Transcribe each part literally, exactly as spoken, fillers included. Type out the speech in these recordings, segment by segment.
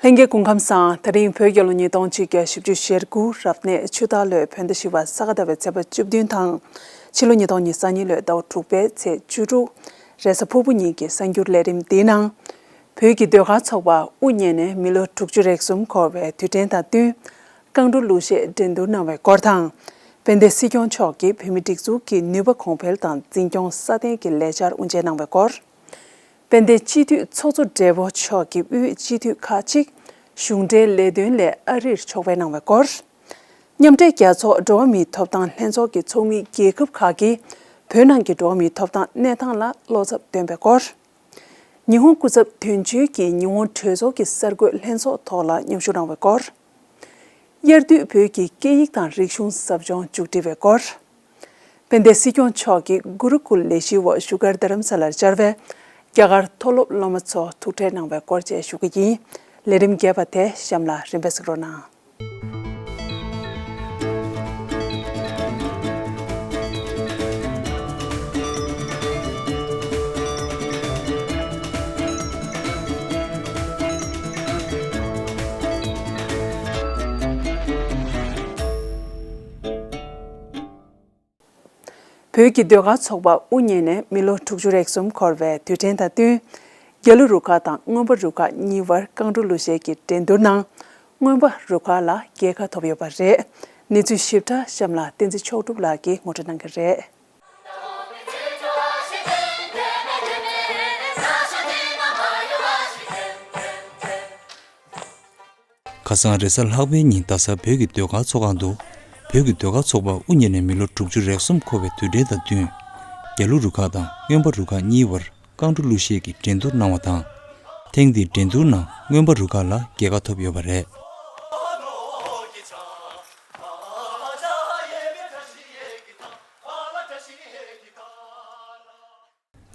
ལྷན་རྒྱས་སྐུ་ཁམས་བཟང་། དེ་རིང་བོད་རྒྱལ་ལོ་ཉིས་སྟོང་ཆིག་བརྒྱ་བཞི་བཅུ་ཞེ་དགུ་རབ་གནས་ཆུ་སྟག་ལོའི་བོད་ཟླ་བཞི་པ་ས་ག་ཟླ་བའི་ཚེས་པ་བཅུ་བདུན་དང་། ཕྱི་ལོ་ཉིས་སྟོང་ཉི་ཤུ་རྩ་གཉིས་ལོའི་ཟླ་བ་དྲུག་པའི་ཚེས་བཅུ་དྲུག་རེས་གཟའ་ཕུར་བུ་ཉིན་གྱི་གསར་འགྱུར་ལས་རིམ་འདིའི་ནང་། བོད་ཀྱི་ཟློས་གར་ཚོགས་པ་དབུ་བརྙེས་ནས་མི་ལོ་དྲུག་ཅུ་རེ་གསུམ་འཁོར་བའི་དུས་དྲན་དང་བསྟུན། རྐང་བྲོ་གླུ་གཞས་འགྲན་བསྡུར་གནང་བའི་སྐོར་དང་། དཔལ་ལྡན་སྲིད་སྐྱོང་མཆོག་གིས་བོད་མིའི་སྒྲིག་འཛུགས་ཀྱི་ནུས་པ་གོང་འཕེལ་དང་འཛིན་སྐྱོང་སྲ་བརྟན་གྱི་ལས་འཆར་དབུ་འབྱེད་གནང་བའི་སྐོར། དཔལ་ལྡན་སྤྱི་འཐུས་ཚོགས་གཙོ་སྦྲེལ་པོ་མཆོག་གིས་དབུས་སྤྱི་འཐུས་ཁག་ཅིག་གཞུང་འབྲེལ་ལས་དོན་ལས་ཨ་རིར་ཕྱོགས་ཕེབས་གནང་བའི་སྐོར། མཉམ་འབྲེལ་རྒྱལ་ཚོགས་འགྲོ་བ་མིའི་ཐོབ་ཐང་ལྷན་ཚོགས་ཀྱི་ཚོགས་མི་རྒྱལ་ཁབ་ཁག་གིས་བོད་ནང་གི་འགྲོ་བ་མིའི་ཐོབ་ཐང་གནས་སྟངས་ལ་བློ་འཚབ་བཏོན་པའི་སྐོར། ཉི་ཧོང་སྐུ་ཚབ་དོན་གཅོད་ཀྱིས་ཉི་ཧོང་གྲོས་ཚོགས་ཀྱི་གསར་འགོད་ལྷན་ཚོགས་ཐོག་ལ་མཉམ་ཞུགས་གནང་བའི་སྐོར། དབྱར་དུས་བོད་ཀྱི་སྐད་ཡིག་དང་རིག་གཞུང་ཟབ་སྦྱོང་མཇུག་སྒྲིལ་བའི་སྐོར། དཔལ་ལྡན་སྲིད་སྐྱོང་མཆོག་གིས་གུ་རུ་ཀུལ་ལས་གཞིའི་འོག་བཞུགས་སྒར་རྡ་རམ་ས་ལར་བཅར་བའི་རྒྱ་གར་མཐོ་སློབ་སློབ་མ་ཚོ་ཐུག་འཕྲད་གནང་བའི་སྐོར་བཅས་ཞུ་གི་ཡིན། ལས་རིམ་རྒྱས་པ་དེ་གཤམ་ལ་རིམ་པས་གཟིགས་རོགས་གནང་། བོད་ཀྱི་ཟློས་གར་ཚོགས་པ་དབུ་བརྙེས་ནས་མི་ལོ་དྲུག་ཅུ་རེ་གསུམ་འཁོར་བའི་དུས་དྲན་དང་བསྟུན། རྒྱ་ལོ་རུ་ཁག་དང་མངོན་པ་རུ་ཁག་གཉིས་བར་རྐང་བྲོ་གླུ་གཞས་ཀྱི་འགྲན་བསྡུར་ནང་། མངོན་པ་རུ་ཁག་ལ་རྒྱལ་ཁ་ཐོབ་ཡོད་པ་རེད། གནས་ཚུལ་ཞིབ་ཕྲ་གཤམ་ལ་བསྟན་འཛིན་མཆོག་གྲུབ་ལགས་ཀྱིས་ངོ་སྤྲོད་གནང་གི་རེད། ཁ་སང་རེས་གཟའ་ལྷག་པའི་ཉིན་རྡ་སར་བོད་ཀྱི་ཟློས་གར་ཚོགས་ཁང་དུ། བོད་ཀྱི་ཟློས་གར་ཚོགས་པ་དབུ་བརྙེས་ནས་མི་ལོ་དྲུག་ཅུ་རེ་གསུམ་འཁོར་བའི་དུས་དྲན་དང་བསྟུན། རྒྱ་ལོ་རུ་ཁག་དང་མངོན་པ་རུ་ཁག་གཉིས་བར་རྐང་བྲོ་གླུ་གཞས་ཀྱི་འགྲན་བསྡུར་གནང་བ་དང་། ཐེངས་འདིའི་འགྲན་བསྡུར་ནང་མངོན་པ་རུ་ཁག་ལ་རྒྱལ་ཁ་ཐོབ་ཡོད་པ་རེད།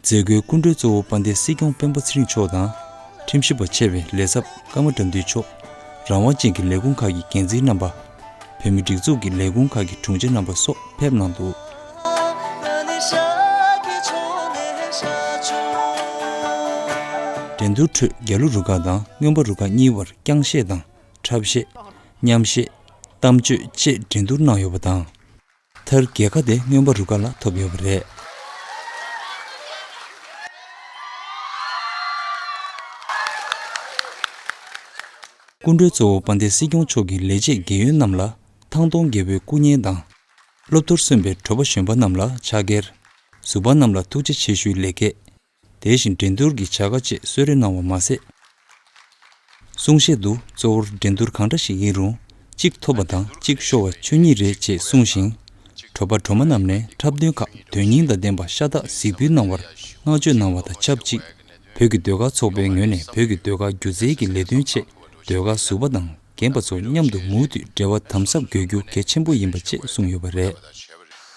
མཛད་སྒོའི་སྐུ་མགྲོན་གཙོ་བོ་དཔལ་ལྡན་སྲིད་སྐྱོང་སྤེན་པ་ཚེ་རིང་མཆོག་དང་། ཁྲིམས་ཞིབ་པ་ཆེ་བའི་ལས་ཚབ་ཀརྨ་དགྲ་འདུལ་མཆོག་རང་དབང་ཅན་གྱི་ལས་ཁུངས་ཁག་གི་འགན་འཛིན་རྣམ་པ། བོད་མིའི་སྒྲིག་འཛུགས་ཀྱི་ལས་ཁུངས་ཁག་གི་དྲུང་ཆེ་རྣམ་པ་སོགས་ཕེབས་གནང་འདུག་འགྲན་བསྡུར་ཁྲོད་རྒྱ་ལོ་རུ་ཁག་དང་མངོན་པ་རུ་ཁག་གཉིས་བར་རྐྱང་གཞས་དང་འཁྲབ་གཞས། མཉམ་གཞས། གཏམ་བརྗོད་བཅས་འགྲན་བསྡུར་གནང་ཡོད་པ་དང་། མཐར་རྒྱལ་ཁ་དེ་མངོན་པ་རུ་ཁག་ལ་ཐོབ་ཡོད་པ་རེད། སྐུ་མགྲོན་གཙོ་བོ་དཔལ་ལྡན་སྲིད་སྐྱོང་མཆོག་གིས་ལས་བྱེད་རྒན་ཡོལ་རྣམས་ལ་ཐང་སྟོང་རྒྱལ་པོའི་སྐུ་བརྙན་དང་། སློབ་གྲྭར་སོན་པའི་གྲོགས་པོ་གཞོན་པ་རྣམས་ལ་ཕྱག་འཁྱེར། ཟུར་པ་རྣམས་ལ་ཐུགས་རྗེ་ཆེ་ཞུའི་ལེགས་སྐྱེས། དེ་བཞིན་འགྲན་བསྡུར་གྱི་བྱ་དགའ་བཅས་གསོལ་རས་གནང་བ་མ་ཟད། གསུང་བཤད་དུ་གཙོ་བོར་འགྲན་བསྡུར་གང་འདྲ་ཞིག་ཡིན་རུང་། གཅིག་ཐོབ་པ་དང་གཅིག་ཤོར་བ་ཆོས་ཉིད་རེད་ཅེས་གསུངས་ཤིང་། གྲོགས་པ་གྲོགས་མོ་རྣམས་ནས་འཁྲབ་སྟོན་ཁག་དོན་སྙིང་དང་ལྡན་པ་ཤ་སྟག་གཟིགས་འབུལ་གནང་བར་བསྔགས་བརྗོད་གནང་བ་དང་ཆབས་ཅིག་བོད་ཀྱི་ཟློས་གར་ཚོགས་པའི་ངོས་ནས་བོད་ཀྱི་ཟློས་གར་སྒྱུ་རྩལ་གྱི་ལས་དོན་ཆེད་ཟློས་གར་ཟུར་པ་དང་རྒན་པ་ཚོ་མཉམ་དུ་མུ་མཐུད་འབྲེལ་བ་དམ་ཟབ་དགོས་རྒྱུ་གལ་ཆེན་པོ་ཡིན་པ་བཅས་གསུངས་ཡོད་པ་རེད།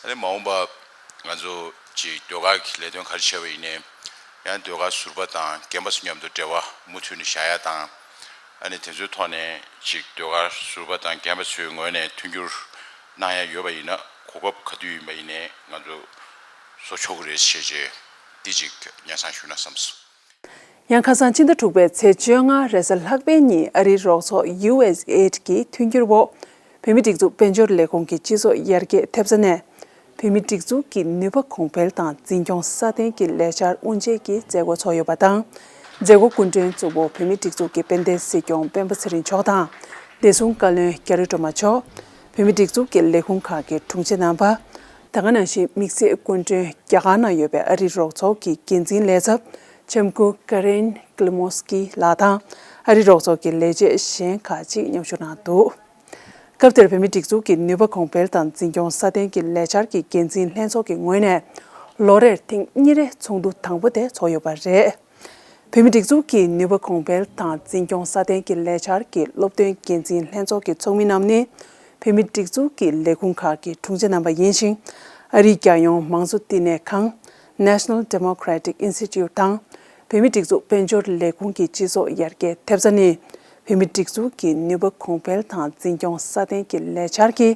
ཨ་ནི་མ་འོངས་པ་ང་ཚོ་ཅིག་ཟློས་གར་གྱི་ལས་དོན་ག་རེ་བྱས་པ་ཡིན་ནའི་ཡང་ཟློས་གར་ཟུར་པ་དང་རྒན་པ་ཚོ་མཉམ་དུ་འབྲེལ་བ་མུ་མཐུད་ནས་བཞག་ཡ་དང་། ཨ་ནི་དེ་ཚོའི་ཐོག་ནས་ཅིག་ཟློས་གར་ཟུར་པ་དང་རྒན་པ་ཚོའི་ངོས་ནས་མཐུན་འགྱུར་གནང་ཡ་ཡོད་པ་ཡིན་ན་གོ་སྐབས་ག་དུས་ཡིན་པ་ཡིན་ནའི་ང་ཚོ་བཟོ་ཆོག་གི་རེད་ཞེས་བྱས་འདི་ཅིག་སྙན་སེང་ཞུ་ན་བསམས་སོང་། ཡང་ཁ་སང་ཕྱི་ཟླ་དྲུག་པའི་ཚེས་བཅོ་ལྔ་རེས་གཟའ་ལྷག་པའི་ཉིན་ཨ་རིའི་རོགས་ཚོགས་ཡུ་ཨེས་ཨེ་ཌི་གི་མཐུན་འགྱུར་འོག་བོད་མིའི་སྒྲིག་འཛུགས་དཔལ་འབྱོར་ལས་ཁུངས་ཀྱི་སྤྱི་ཚོགས་ཡར་རྒྱས་ཐེབས་རྩ་ནས། བོད་མིའི་སྒྲིག་འཛུགས་ཀྱི་ནུས་པ་གོང་འཕེལ་དང་འཛིན་སྐྱོང་སྲ་བརྟན་གྱི་ལས་འཆར་དབུ་འབྱེད་ཀྱི་མཛད་སྒོ་ཚོགས་ཡོད་པ་དང་། མཛད་སྒོ་སྐུ་མགྲོན་གཙོ་བོ་བོད་མིའི་སྒྲིག་འཛུགས་ཀྱི་དཔལ་ལྡན་སྲིད་སྐྱོང་སྤེན་པ་ཚེ་རིང་མཆོག་དང་། བདེ་སྲུང་བཀའ་བློན་རྒྱ་རི་སྒྲོལ་མ་མཆོག་བོད་མིའི་སྒྲིག་འཛུགས་ཀྱི་ལས་ཁུངས་ཁག་གི་དྲུང་ཆེ་རྣམ་པ། ད་ག་ནང་བཞིན་དམིགས་བསལ་སྐུ་མགྲོན་རྒྱ་གར་ནང་ཡོད་པའི་ཨ་རིའི་རོགས་ཚོགས་ཀྱི་འགན་འཛིན་ལས་ཚབ་ཆེམ་སྐུ་ཀ་རེན་ཀླི་མོ་སི་ཀི་ལགས་དང་། ཨ་རིའི་རོགས་ཚོགས་ཀྱི་ལས་བྱེད་གཞན་ཁག་ཅིག་མཉམ་ཞུགས་གནང་འདུག་སྐབས་དེར་བོད་མིའི་སྒྲིག་འཛུགས་ཀྱི་ནུས་པ་གོང་འཕེལ་དང་འཛིན་སྐྱོང་སྲ་བརྟན་གྱི་ལས་འཆར་གྱི་འགན་འཛིན་ལྷན་ཚོགས་ཀྱི་ངོས་ནས་ལོ་རེར་ཐེངས་གཉིས་རེ་ཚོགས་འདུ་དང་པོ་དེ་ཚོགས་ཡོད་པ་རེད། བོད་མིའི་སྒྲིག་འཛུགས་ཀྱི་ནུས་པ་གོང་འཕེལ་དང་འཛིན་སྐྱོང་སྲ་བརྟན་གྱི་ལས་འཆར་གྱི་སློབ་སྟོན་འགན་འཛིན་ལྷན་ཚོགས་ཀྱི་ཚོགས་མི་རྣམས་ནི་བོད་མིའི་སྒྲིག་འཛུགས་ཀྱི་ལས་ཁུངས་ཁག་གི་དྲུང་ཆེ་རྣམ་པ་ཡིན་ཞིང་། ཨ་རིའི་རྒྱལ་ཡོངས་མང་གཙོ་བསྟི་གནས་ཁང་National Democratic Institute དང་། བོད་མིའི་སྒྲིག་འཛུགས་དཔལ་འབྱོར་ལས་ཁུངས་ཀྱི་སྤྱི་ཚོགས་ཡར་རྒྱས་ཐེབས་རྩ་ནི། བོད་མིའི་སྒྲིག་འཛུགས་ཀྱི་ནུས་པ་གོང་འཕེལ་དང་འཛིན་སྐྱོང་སྲ་བརྟན་གྱི་ལས་འཆར་གྱི་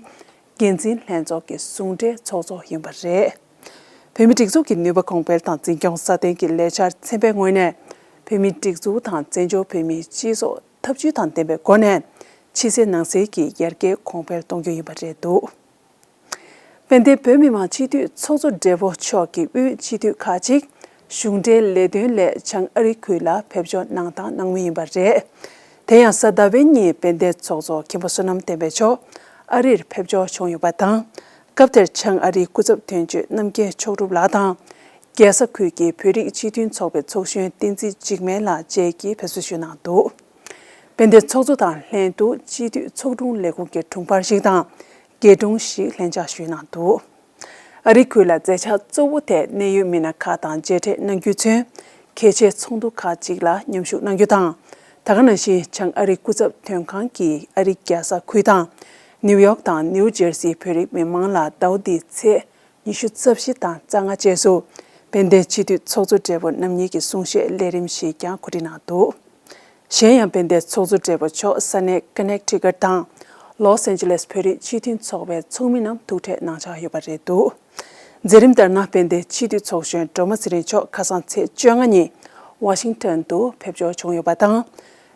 འགན་འཛིན་ལྷན་ཚོགས་ཀྱི་ཟུང་འབྲེལ་ཚོགས་གཙོ་ཡིན་པ་རེད། བོད་མིའི་སྒྲིག་འཛུགས་ཀྱི་ནུས་པ་གོང་འཕེལ་དང་འཛིན་སྐྱོང་སྲ་བརྟན་གྱི་ལས་འཆར་ཚན་པའི་ངོས་ནས། བོད་མིའི་སྒྲིག་འཛུགས་དང་བཙན་བྱོལ་བོད་མིའི་སྤྱི་ཚོགས་ ཐབས་ཇུས་དང་ལྡན་པའི་སྒོ་ནས་ཕྱི་གསལ་ནང་གསལ་གྱི་ཡར་རྒྱས་གོང་འཕེལ་གཏོང་རྒྱུ་ཡིན་པ་རེད་འདུག་དཔལ་ལྡན་བོད་མི་མང་སྤྱི་འཐུས་ཚོགས་གཙོ་སྦྲེལ་པོ་མཆོག་གིས་དབུས་སྤྱི་འཐུས་ཁག་ཅིག་གཞུང་འབྲེལ་ལས་དོན་སླད་བྱང་ཨ་རི་ཁུལ་ལ་ཕེབས་འབྱོར་གནང་སྟངས་གནང་མུས་ཡིན་པ་རེད། དེ་ཡང་གཟའ་ཟླ་བའི་ཉིན་དཔལ་ལྡན་ཚོགས་གཙོ་མཁན་པོ་བསོད་ནམས་བསྟན་འཕེལ་མཆོག་ཨ་རིར་ཕེབས་འབྱོར་བྱུང་ཡོད་པ་དང་། སྐབས་དེར་བྱང་ཨ་རིའི་སྐུ་ཚབ་དོན་གཅོད་རྣམ་རྒྱལ་མཆོག་གྲུབ་ལགས་དང་། རྒྱལ་ས་ཁུལ་གྱི་བོད་རིགས་སྤྱི་མཐུན་ཚོགས་པའི་ཚོགས་གཞོན་བསྟན་འཛིན་འཇིགས་མེད་ལགས་བཅས་ཀྱིས་ཕེབས་བསུ་ཞུས་གནང་འདུག་དཔལ་ལྡན་ཚོགས་གཙོ་དང་ལྷན་དུ་སྤྱི་འཐུས་ཚོགས་དྲུང་ལས་ཁུངས་ཀྱི་དྲུང་འཕར་ཞིག་དང་། དགེ་དྲུང་ཞིག་ལྷན་བཅར་ཞུས་གནང་འདུག་ཨ་རི་ཁུལ་ལ་མཛད་འཆར་གཙོ་བོ་དེ་གནད་ཡོད་མི་སྣ་ཁག་དང་མཇལ་འཕྲད་གནང་རྒྱུས་མཚོན། གལ་ཆེའི་ཚོགས་འདུ་ཁག་ཅིག་ལ་མཉམ་ཞུགས་གནང་རྒྱུ་དང་། ད་ག་ནང་བཞིན་བྱང་ཨ་རི་སྐུ་ཚབ་དོན་ཁང་གིས་ཨ་རི་རྒྱལ་ས་ཁུལ་དང་། ནིའུ་ཡོག་དང་ནིའུ་ཇེར་སིའི་བོད་རིགས་མི་མང་ལ་ཟླ་བ་འདིའི་ཚེས་ཉི་ཤུ་རྩ་བཞི་དང་རྩ་ལྔ་བཅས་སུ་དཔལ་ལྡན་སྤྱི་འཐུས་ཚོགས་གཙོ་སྦྲེལ་པོ་རྣམ་གཉིས་ཀྱི་གསུང་བཤད་ལས་རིམ་ཞིག་ཀྱང་གོ་སྒྲིག་གནང་འདུག་གཞན་ཡང་དཔལ་ལྡན་ཚོགས་གཙོ་སྦྲེལ་པོ་མཆོག་ས་གནས་ཀ་ནེག་ཊི་ཀཊ་དང་ལོས་ཨན་ཇེ་ལེས་བོད་རིགས་སྤྱི་མཐུན་ཚོགས་པའི་ཚོགས་མི་རྣམས་ཐུག་འཕྲད་གནང་འཆར་ཡོད་པ་རེད་འདུག་མཛད་རིམ་ལྟར་ན་དཔལ་ལྡན་སྤྱི་འཐུས་ཚོགས་གཞོན་སྒྲོལ་མ་ཚེ་རིང་མཆོག་ཁ་སང་ཚེས་བཅོ་ལྔ་ཉིན་ཝ་ཤིང་ཊོན་དུ་ཕེབས་འབྱོར་བྱུང་ཡོད་པ་དང་།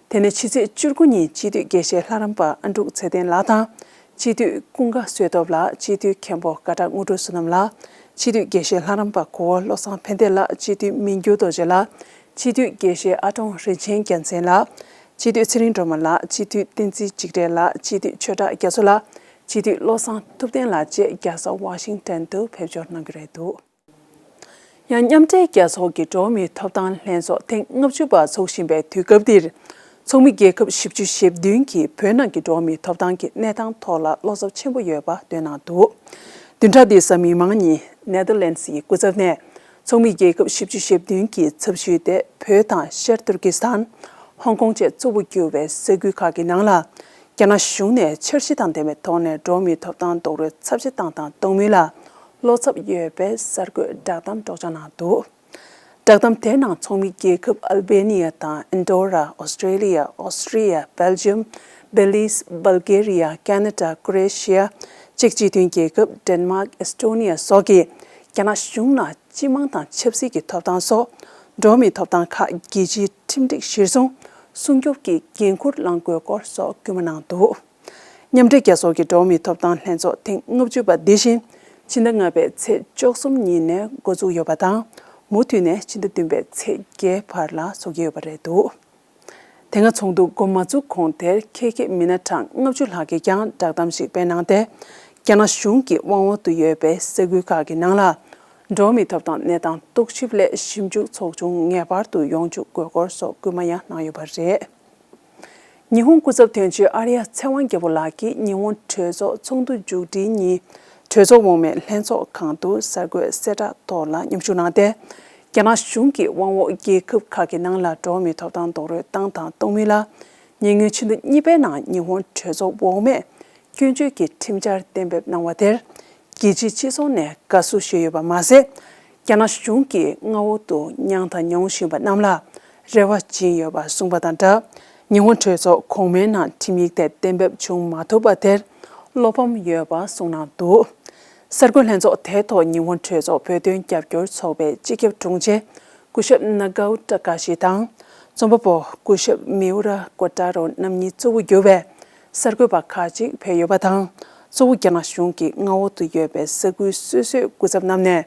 དེ་ནས་ཕྱི་ཚེས་བཅུ་དགུ་ཉིན་སྤྱི་འཐུས་དགེ་བཤེས་ལྷ་རམས་པ་ཨ་འབྲུག་ཚེ་བརྟན་ལགས་དང་། སྤྱི་འཐུས་ཀུན་དགའ་བསོད་སྟོབས་ལགས། སྤྱི་འཐུས་མཁན་པོ་སྐ་བྲག་དངོས་གྲུབ་བསོད་ནམས་ལགས། སྤྱི་འཐུས་དགེ་བཤེས་ལྷ་རམས་པ་གོ་བོ་བློ་བཟང་ཕན་བདེ་ལགས། སྤྱི་འཐུས་མི་འགྱུར་རྡོ་རྗེ་ལགས། སྤྱི་འཐུས་དགེ་བཤེས་ཨ་ཀྲོང་རིན་ཆེན་རྒྱལ་མཚན་ལགས། སྤྱི་འཐུས་ཚེ་རིང་སྒྲོལ་མ་ལགས། སྤྱི་འཐུས་བསྟན་འཛིན་འཇིགས་བྲལ་ལགས། སྤྱི་འཐུས་ཆོས་གྲགས་རྒྱ་མཚོ་ལགས། སྤྱི་འཐུས་བློ་བཟང་ཐུབ་བསྟན་ལགས་བཅས་རྒྱལ་ས་ཝ་ཤིང་ཊོན་དུ་ཕེབས་འབྱོར་གནང་རྒྱུ་རེད་འདུག་ཡང་མཉམ་འབྲེལ་རྒྱལ་ཚོགས་ཀྱི་འགྲོ་བ་མིའི་ཐོབ་ཐང་ལྷན་ཚོགས་ཐེངས་ལྔ་བཅུ་པ་འཚོགས་བཞིན་པའི་དུས་སྐབས་འདིར། ཚོགས་མི་རྒྱལ་ཁབ་བཞི་བཅུ་ཞེ་བདུན་གྱིས་བོད་ནང་གི་འགྲོ་བ་མིའི་ཐོབ་ཐང་གི་གནས་སྟངས་ཐོག་ལ་བློ་འཚབ་ཆེན་པོ་ཡོད་པ་བཏོན་གནང་འདུག་བདུན་ཕྲག་འདིའི་གཟའ་མིག་དམར་ཉིན་ནེ་དར་ལེནྜ་སི་ཡི་སྐུ་ཚབ་ནས་ཚོགས་མི་རྒྱལ་ཁབ་བཞི་བཅུ་ཞེ་བདུན་གྱི་ཚབ་ཞུས་ཏེ། བོད་དང་ཤར་ཏུར་ཀི་སི་ཐན། ཧོང་ཀོང་བཅས་གཙོ་བོ་གྱུར་བའི་ས་ཁུལ་ཁག་གི་ནང་ལ། རྒྱ་ནག་གཞུང་ནས་འཆར་གཞི་དང་ལྡན་པའི་ཐོག་ནས་འགྲོ་བ་མིའི་ཐོབ་ཐང་རྡོག་རོལ་ཚབས་ཆེ་བཏང་དང་གཏོང་མུས་ལ། བློ་འཚབ་ཡོད་པའི་གསར་འགོད་བསྒྲགས་གཏམ་སྒྲོག་སྦྱང་གནང་འདུག་བསྒྲགས་གཏམ་དེའི་ནང་ཚོགས་མི་རྒྱལ་ཁབ་ཨལ་བེ་ནི་ཡ་དང་ཨིན་ཌོ་ར། ཨོ་སི་ཀྲེ་ལི་ཡ། ཨོ་སི་ཀྲི་ཡ། སྦེལ་ཇམ། བྷེ་ལིས། སྦལ་གེ་རི་ཡ། ཁེ་ན་ཌ། ཀོ་རེ་ཤི་ཡ་བཅས་སྤྱི་མཐུན་རྒྱལ་ཁབ་ཌེན་མཱག་ཨེ་སི་ཊོ་ནི་ཡ་སོགས་ཀྱིས་རྒྱ་ནག་གཞུང་ནང་སྤྱི་དམངས་དང་ཆབ་སྲིད་ཀྱི་ཐོབ་ཐང་སོགས་འགྲོ་བ་མིའི་ཐོབ་ཐང་ཁག་རྒྱལ་སྤྱིའི་ཁྲིམས་སྒྲིག་གཞིར་བཟུང་སྲུང་སྐྱོབ་ཀྱི་འགན་འཁུར་བླང་དགོས་སྐོར་སོགས་སྐུལ་མ་གནང་འདུག་མཉམ་འབྲེལ་རྒྱལ་ཚོགས་ཀྱི་འགྲོ་བ་མིའི་ཐོབ་ཐང་ལྷན་ཚོགས་ཐེངས་ལྔ་བཅུ་པ་འདི་བཞིན་ཕྱི་ཟླ་ལྔ་པའི་ཚེས་བཅུ་གསུམ་ཉིན་ནས་འགོ་འཛུགས་ཡོད་པ་དང་། མུ་མཐུད་ནས་ཕྱི་ཟླ་བདུན་པའི་ཚེས་བརྒྱད་བར་ལ་འཚོགས་ཀྱི་ཡོད་པ་རེད་འདུག་དེ་སྔ་ཚོགས་འདུ་འགོ་མ་བཙུགས་གོང་དེར་ཁྱད་མཁས་མི་སྣ་གྲངས་ལྔ་བཅུ་ལྷག་གིས་ཀྱང་བསྒྲགས་གཏམ་ཞིག་སྤེལ་གནང་སྟེ། རྒྱ་ནག་གཞུང་གི་དབང་འོག་ཏུ་ཡོད་པའི་ས་ཁུལ་ཁག་གི་ནང་ལ་འགྲོ་བ་མིའི་ཐོབ་ཐང་གནས་སྟངས་རྟོག་ཞིབ་སླད་ཞིབ་འཇུག་ཚོགས་ཆུང་ངེས་པར་དུ་ཡོངས་འཇུག་དགོས་སྐོར་སོགས་སྐུལ་མ་ཡང་གནང་ཡོད་པ་རེད། ཉི་ཧོང་སྐུ་ཚབ་དོན་གཅོད་ཨར་ཡ་ཚེ་དབང་རྒྱལ་པོ་ལགས་ཀྱིས་ཉི་ཧོང་གྲོས་ཚོགས་ཚོགས་འདུ་མཇུག་སྒྲིལ་ཉིན་གྲོས་ཚོགས་འོག་མའི་ལྷན་ཚོགས་ཁང་དུ་གསར་འགོད་གསལ་བསྒྲགས་ཐོག་ལ་མཉམ་ཞུགས་གནང་སྟེ། རྒྱ་ནག་གཞུང་གིས་དབང་འོག་རྒྱལ་ཁབ་ཁག་གི་ནང་ལ་འགྲོ་བ་མིའི་ཐོབ་ཐང་རྡོག་རོལ་བཏང་དང་གཏོང་མུས་ལ། ཉེ་སྔོན་ཕྱི་ཟླ་གཉིས་པའི་ནང་ཉི་ཧོང་གྲོས་ཚོགས་འོག་མས་སྐྱོན་བརྗོད་ཀྱི་ཁྲིམས་འཆར་གཏན་འབེབས་གནང་བ་དེར། རྒྱལ་སྤྱིའི་སྤྱི་ཚོགས་ནས་དགའ་བསུ་ཞུས་ཡོད་པ་མ་ཟད། རྒྱ་ནག་གཞུང་གིས་མངའ་འོག་ཏུ་མྱངས་དང་མྱོང་བཞིན་པ་རྣམས་ལ་རེ་བ་སྦྱིན་ཡོད་པ་གསུངས་པ་དང་སྦྲགས། ཉི་ཧོང་གྲོས་ཚོགས་གོང་མའི་ནང་ཁྲིམས་ཡིག་དེ་གཏན་འབེབས་བྱུང་མ་ཐུབ་པ་དེར་བློ་ཕམ་ཡོད་པ་གསུངས་གནང་འདུག་གསར་འགོད་ལྷན་ཚོགས་དེའི་ཐོག་ཉི་ཧོང་གྲོས་ཚོགས་བོད་དོན་རྒྱབ་སྐྱོར་ཚོགས་པའི་སྤྱི་ཁྱབ་དྲུང་ཆེ་སྐུ་ཞབས་ནཱ་གའོ་ཏཱ་ཀ་ཤི་དང་། རྩོམ་པ་པོ་སྐུ་ཞབས་མིའུ་ར་ཀོ་ཏཱ་རོ་རྣམ་གཉིས་གཙོ་བོ་གྱུར་བའི་གསར་འགོད་པ་ཁག་ཅིག་ཕེབས་ཡོད་པ་དང་། གཙོ་བོ་རྒྱ་ནག་གཞུང་གི་མངའ་འོག་ཏུ་ཡོད་པའི་ས་ཁུལ་སོ་སོའི་སྐུ་ཚབ་རྣམས་ནས་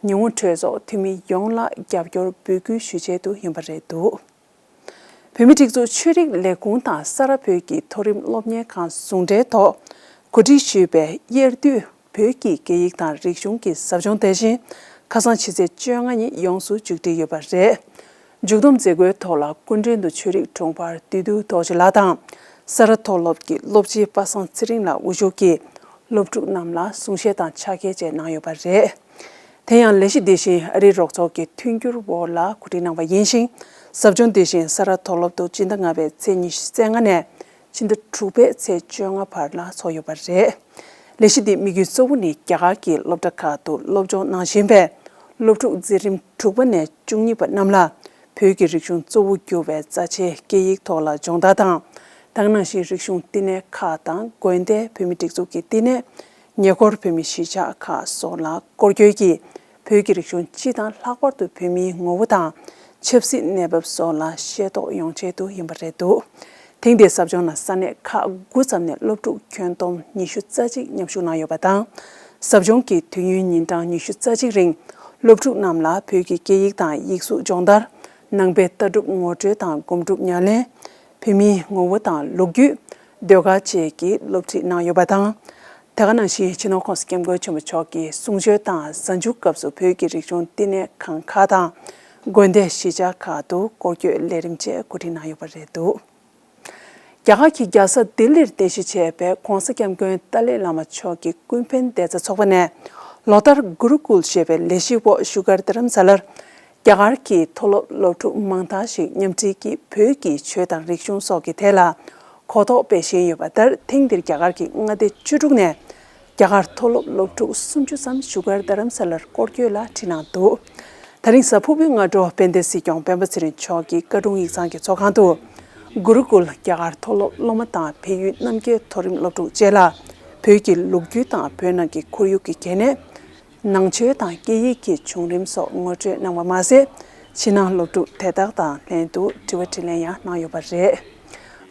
ཉི་ཧོང་གྲོས་ཚོགས་འཐུས་མི་ཡོངས་ལ་རྒྱབ་སྐྱོར་འབོད་སྐུལ་ཞུ་ཆེད་དུ་ཡིན་པ་རེད་འདུག་བོད་མིའི་སྒྲིག་འཛུགས་ཆོས་རིག་ལས་ཁུངས་དང་ས་རཱ་བོད་ཀྱི་མཐོ་རིམ་སློབ་གཉེར་ཁང་ཟུང་འབྲེལ་ཐོག་གོ་སྒྲིག་ཞུས་པའི་དབྱར་དུས་བོད་ཀྱི་སྐད་ཡིག་དང་རིག་གཞུང་གི་ཟབ་སྦྱོང་དེ་བཞིན་ཁ་སང་ཕྱི་ཚེས་བཅོ་ལྔ་ཉིན་ཡོངས་སུ་མཇུག་སྒྲིལ་ཡོད་པ་རེད། མཇུག་བསྡོམས་མཛད་སྒོའི་ཐོག་ལ་སྐུ་མགྲོན་དུ་ཆོས་རིག་དྲུང་འཕར་བདུད་འདུལ་རྡོ་རྗེ་ལགས་དང་། ས་རཱ་མཐོ་སློབ་ཀྱི་སློབ་སྤྱི་པ་སངས་ཚེ་རིང་ལགས་དབུ་བཞུགས་ཀྱིས་སློབ་ཕྲུག་རྣམས་ལ་གསུང་བཤད་དང་ཕྱག་འཁྱེར་བཅས་གནང་ཡོད་པ་རེད། དེ་ཡང་ལས་གཞི་འདི་བཞིན་ཨ་རིའི་རོགས་ཚོགས་ཀྱི་མཐུན་འགྱུར་འོག་ལ་གོ་སྒྲིག་གནང་བ་ཡིན་ཞིང་། ཟབ་སྦྱོང་འདི་བཞིན་ས་རཱ་མཐོ་སློབ་ཏུ་སྤྱི་ཟླ་ལྔ་པའི་ཚེས་ཉི་ཤུ་རྩ་ལྔ་ནས་ཕྱི་ཟླ་དྲུག་པའི་ཚེས་བཅོ་ལྔ་བར་ལ་འཚོགས་ཡོད་པ་རེད། ལས་གཞི་འདིའི་དམིགས་ཡུལ་གཙོ་བོ་ནི་རྒྱ་གར་གྱི་སློབ་གྲྭ་ཁག་ཏུ་སློབ་སྦྱོང་གནང་བཞིན་པའི་སློབ་ཕྲུག་འཛིན་རིམ་དྲུག་པ་ནས་བཅུ་གཉིས་པ་རྣམས་ལ་བོད་ཀྱི་རིག་གཞུང་གཙོ་བོ་གྱུར་བའི་རྩ་ཆེའི་སྐད་ཡིག་ཐོག་ལ་སྦྱོང་བརྡར་དང་། ད་ག་ནང་བཞིན་རིག་གཞུང་བསྟི་གནས་ཁག་དང་། དགོན་སྡེ། བོད་མིའི་སྒྲིག་འཛུགས་ཀྱི་བསྟི་གནས། ཉེ་འཁོར་བོད་མིའི་གཞིས་ཆགས་ཁག་སོགས་ལ་སྐོར་སྐྱོད་ཀྱིས་བོད་ཀྱི་རིག་གཞུང་སྤྱི་དང་ལྷག་པར་དུ་བོད་མིའི་ངོ་བོ་དང་ཆབ་སྲིད་གནས་བབ་སོགས་ལ་ཤེས་རྟོགས་ཡོང་ཆེད་དུ་ཡིན་པ་རེད་འདུག་ཐེངས་འདིའི་ཟབ་སྦྱོང་ནང་ས་གནས་ཁག་དགུ་ཙམ་ནས་སློབ་ཕྲུག་ཁྱོན་བསྡོམས་ཉི་ཤུ་རྩ་གཅིག་མཉམ་ཞུགས་གནང་ཡོད་པ་དང་། ཟབ་སྦྱོང་གི་དུས་ཡུན་ཉིན་གྲངས་ཉི་ཤུ་རྩ་གཅིག་རིང་སློབ་ཕྲུག་རྣམས་ལ་བོད་ཀྱི་སྐད་ཡིག་དང་ཡིག་གཟུགས་སྦྱོང་བརྡར། ནང་པའི་ལྟ་གྲུབ་ངོ་སྤྲོད་དང་སྒོམ་སྒྲུབ་ཉམས་ལེན། བོད་མིའི་ངོ་བོ་དང་ལོ་རྒྱུས། ཟློས་གར་བཅས་ཀྱི་སློབ་ཁྲིད་གནང་ཡོད་པ་དང་། དེ་ག་ནང་བཞིན་སྤྱི་ནོར་༸གོང་ས་༸སྐྱབས་མགོན་ཆེན་པོ་མཆོག་གི་གསུང་ཆོས་དང་གཟའ་མཇུག་སྐབས་སུ་བོད་ཀྱི་རིག་གཞུང་བསྟི་གནས་ཁང་ཁག་དང་། དགོན་སྡེ་གཞིས་ཆགས་ཁག་ཏུ་སྐོར་སྐྱོད་ལས་རིམ་བཅས་གོ་སྒྲིག་གནང་ཡོད་པ་རེད་འདུག་རྒྱ་གར་གྱི་རྒྱལ་ས་ལྡི་ལིར་རྟེན་གཞི་བྱས་པའི་༸གོང་ས་༸སྐྱབས་མགོན་ཏཱ་ལའི་བླ་མ་མཆོག་གི་ཀུན་ཕན་བདེ་རྩ་ཚོགས་པ་ནས་ལོ་ལྟར་གུ་རུ་ཀུལ་ཞེས་པའི་ལས་གཞིའི་འོག་བཞུགས་སྒར་རྡ་རམ་ས་ལར་རྒྱ་གར་གྱི་མཐོ་སློབ་སློབ་ཕྲུག་མང་དག་ཞིག་མཉམ་འཁྲིད་ཀྱིས་བོད་ཀྱི་ཆོས་དང་རིག་གཞུང་སོགས་ཀྱི་ཐད་ལ་གོ་རྟོགས་སྤེལ་བཞིན་ཡོད་པ་ལྟར། ཐེངས་འདིར་རྒྱ་གར་གྱི་མངའ་སྡེ་བཅུ་དྲུག་ནས་རྒྱ་གར་མཐོ་སློབ་སློབ་ཕྲུག་སུམ་ཅུ་ཙམ་བཞུགས་སྒར་རྡ་རམ་ས་ལར་སྐོར་སྐྱོད་ལ་ཁྲིད་གནང་འདུག་དེ་རིང་གཟའ་ཕུར་བུའི་སྔ་དྲོ་དཔལ་ལྡན་སྲིད་སྐྱོང་སྤེན་པ་ཚེ་རིང་མཆོག་གིས་བཀའ་དྲུང་ཡིག་ཚང་གི་ཚོགས་ཁང་དུ་གུ་རུ་ཀུལ་རྒྱ་གར་མཐོ་སློབ་སློབ་མ་དང་བལ་ཡུལ་རྣམ་རྒྱལ་མཐོ་རིམ་སློབ་ཕྲུག་བཅས་ལ་བོད་ཀྱི་ལོ་རྒྱུས་དང་བོད་ནང་གི་ཁོར་ཡུག་གི་གལ་གནད། ནང་ཆོས་དང་སྐད་ཡིག་གི་བྱུང་རིམ་སོགས་ངོ་སྤྲོད་གནང་བ་མ་ཟད། ཕྱི་ནང་སློབ་ཕྲུག་དེ་དག་དང་ལྷན་དུ་དྲི་བ་དྲིས་ལན་ཡང་གནང་ཡོད་པ་རེད།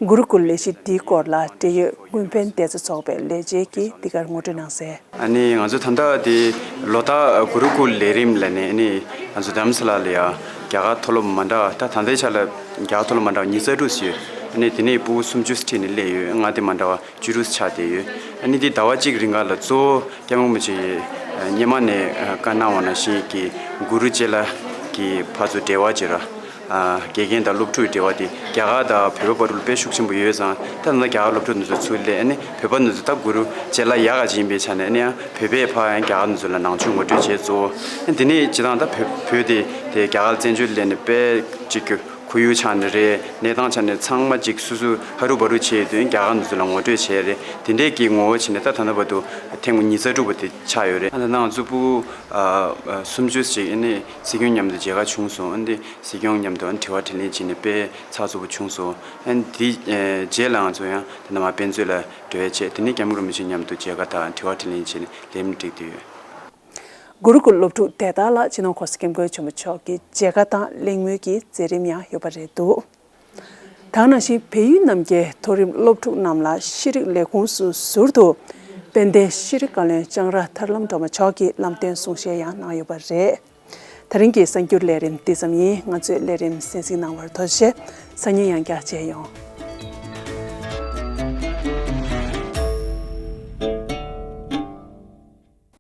གུ་རུ་ཀུལ་ལས་གཞི་འདིའི་སྐོར་ལ་འབྲེལ་ཡོད་ཀུན་ཕན་བདེ་རྩ་ཚོགས་པའི་ལས་བྱེད་ཀྱིས་འདི་གར་ངོ་སྤྲོད་གནང་གསལ། ཨ་ནི་ང་ཚོ་ད་ལྟ་དེ་ལོ་ལྟར་གུ་རུ་ཀུལ་ལས་རིམ་ལ་ནས་ཨ་ནི་ང་ཚོ་རྡ་རམ་ས་ལ་ལ་ཡ་རྒྱ་གར་མཐོ་སློབ་མ་འདྲ་བ། ད་ད་ལྟའི་ཆ་ལ་རྒྱ་གར་མཐོ་སློབ་མ་འདྲ་བ་ཉི་ཤུ་རྩ་དྲུག་ཙམ་ཡོད། ཨ་ནི་དེ་ནས་ཕྲུ་གུ་སུམ་ཅུ་ཁྲིད་ནས་སླེབས་ཡོད། མངའ་སྡེ་མ་འདྲ་བ་བཅུ་དྲུག་ཆགས་བསྡད་ཡོད། ཨ་ནི་དེ་ཟླ་བ་གཅིག་རིང་ག་ལ་གཙོ་བོ་སྐྱབས་མགོན་རིན་པོ་ཆེ་ཡིས་སྔོན་མ་ནས་བཀའ་གནང་བ་ནང་བཞིན་གྱི་གུ་རུ་ཅེ་ལ་གི་ཕར་ཚུར་འབྲེལ་བ་བྱེད་ར། དགེ་རྒན་དང་སློབ་ཕྲུག་གི་འབྲེལ་བ་དེ་རྒྱ་གར་དང་བོད་པ་བར་དུ་དཔེ་ཤུགས་ཆེན་པོ་ཡོད་ཙང་། ད་ལྟ་རྒྱ་གར་སློབ་ཕྲུག་འདི་ཚོ་ཚུར་སླེབས། ཨ་ནི་བོད་པ་འདི་ཚོ་ད་གུ་རུ་ཅེ་ལ་ཡག་ག་ཅིག་ཡིན་པའི་ཆ་ནས། ཨ་ནི་ཡང་བོད་པས་ཕར་ཡང་རྒྱ་གར་འདི་ཚོ་ལ་ནང་ཆོས་ངོ་སྤྲོད་བྱས་གཙོ་བོ། ཨ་ནི་དེ་ནས་སྤྱིར་བཏང་ད་བོད་བོད་དེ་དེ་རྒྱ་གར་བཙན་བྱོལ་སླེབས་ནས་དཔེ་ཅིག་གི་ཁོར་ཡུག་ཆ་ནས་རེད། གནས་སྟངས་ཆ་ནས་ཚང་མ་ཅིག་སོ་སོ་ཧ་རུ་བ་རུ་བྱས་ཡོད་དུས། རྒྱ་གར་འདི་ཚོ་ལ་ངོ་སྤྲོད་བྱས་རེད། དེ་འདྲས་ཀྱི་ངོ་བོ་བྱས་ནས་ད་ད་ལྟ་བར་དུ་ཐེངས་ཉི་ཤུ་རྩ་དྲུག་པ་དེ་ཆགས་ཡོད་རེད། ཨ་ནི་ད་ང་ཚོ་ཕྲུ་གུ་ཨ་སུམ་ཅུ་ཞིག་ཨ་ནི་སྲིད་སྐྱོང་མཉམ་དུ་མཇལ་ཁ་བྱུང་སོང་། ཨ་ནི་སྲིད་སྐྱོང་མཉམ་དུ་ཨ་ནི་དྲི་བ་དྲིས་ལན་བྱས་ནས་དཔེ་ཚགས་ཚུད་པོ་བྱུང་སོང་། ཨ་ནི་དེའི་ཨ་རྗེས་ལ་ང་ཚོ་ཡང་ད་ནང་མ་དཔེ་མཛོད་ལ་འགྲོ་ཡ་བྱས། དེ་ནས་སྐྱབས་མགོན་རིན་པོ་ཆེ་མཉམ་དུ་མཇལ་ཁ་དང་དྲི་བ་དྲིས་ལན་བྱས་ནས་ལས་རིམ་བསྒྲིགས་བསྡད་ཡོད། གུ་རུ་ཀུལ་སློབ་ཕྲུག་དེ་དག་ལ་སྤྱི་ནོར་༸གོང་ས་༸སྐྱབས་མགོན་ཆེན་པོ་མཆོག་གི་མཇལ་ཁ་དང་གླེང་མོལ་གྱི་མཛད་རིམ་ཡང་ཡོད་པ་རེད་འདུག་དེ་ག་ནང་བཞིན་བལ་ཡུལ་རྣམ་རྒྱལ་མཐོ་རིམ་སློབ་ཕྲུག་རྣམས་ལ་ཤེས་རིག་ལས་ཁུངས་སུ་ཟུར་དུ་དཔལ་ལྡན་ཤེས་རིག་བཀའ་བློན་ལྕང་ར་ཐར་ལམ་སྒྲོལ་མ་མཆོག་གིས་ལམ་སྟོན་གསུང་བཤད་ཡང་གནང་ཡོད་པ་རེད། དེ་རིང་གི་གསར་འགྱུར་ལས་རིམ་འདི་ཙམ་ཡིན། ང་ཚོའི་ལས་རིམ་གསན་གཟིགས་གནང་བར་ཐུགས་རྗེ་ཆེ། སང་ཉིན་ཡང་བསྐྱར་མཇལ་ཡོང་།